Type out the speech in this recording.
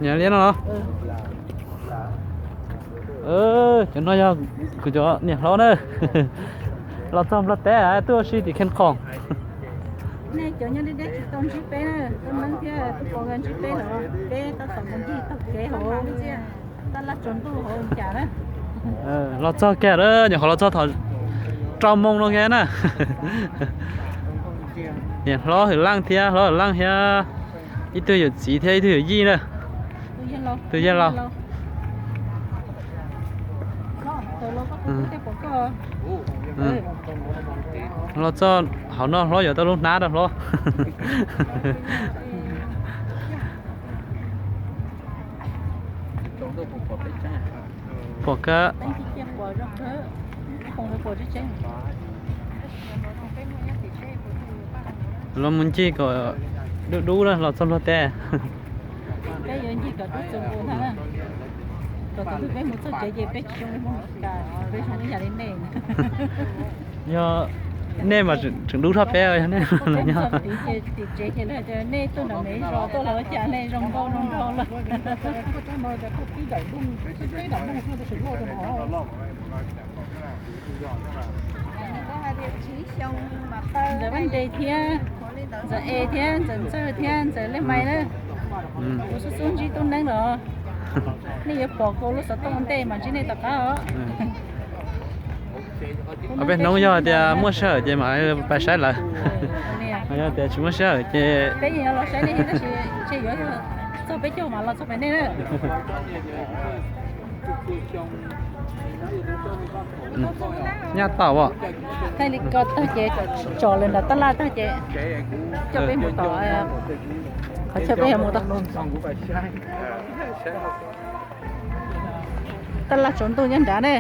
Nyiam li no los? Cov no yog kuv cov niam hlob na. Los txog Nplog teb tuaj ua si tim Kheej Khoom. Nej cov nyob deb deb tsis tau ntsib peb na, tub Neeb thiab tub Pov nkawd ntsib peb lawm, peb tab tom mus ncig taug kev hauv tab laj tsaus ntuj hauv li cas na. Los txog kiag lawm, nyuam qhuav los txog thaum rau moo no kiag na. Niam hlob Hwm Laj thiab hlob Hwm Laj thiab ib tug yawm txiv thiab ib tug yawm yij na. Tus yawg laus. Los txog hauv no hlob yuav tau lub hnab rau hlob. Pom kab. Los mus ncig kom dub dub na los txog Nplog teb. Peb yuav ncig kom dub txog nkaus ntag na. Kom thaum twg peb mus txog tsev ces peb tsis zoo li Hmoob, peb zoo ib yam li nej. Yog nej mas tseem dub tshaj peb, yog nej los nyob tim tsev ces lawv tias nej tuaj nram me zos tuaj los ua cas nej zoo nkauj zoo nraug lawm. Ntxawm Vaj Nres thiab, Ntxawm Es thiab, Ntxawm Ntxawg thiab, Ntxawm Liaj Mais na. Kuv xub xub ntsib tub Neeb los, nej yuav pom kuv lub xov tooj ntej mas ntsib nej tom qab os. Ob peb hnub yog tias muaj sij hawm ces mam pais saib lawv. Yog tias tsis muaj sij hawm ces peb yeej yuav los saib nej thiab tab sis ntshe yuav txog peb caug mam los txog pem nej na. Nyaj tau as. Thaij li ko tag ces tsom lawm nram tab laj tag ces coj peb mus tom qhov chaw peb yuav mus tau. Tab laj tsaus ntuj nyob nrad ne.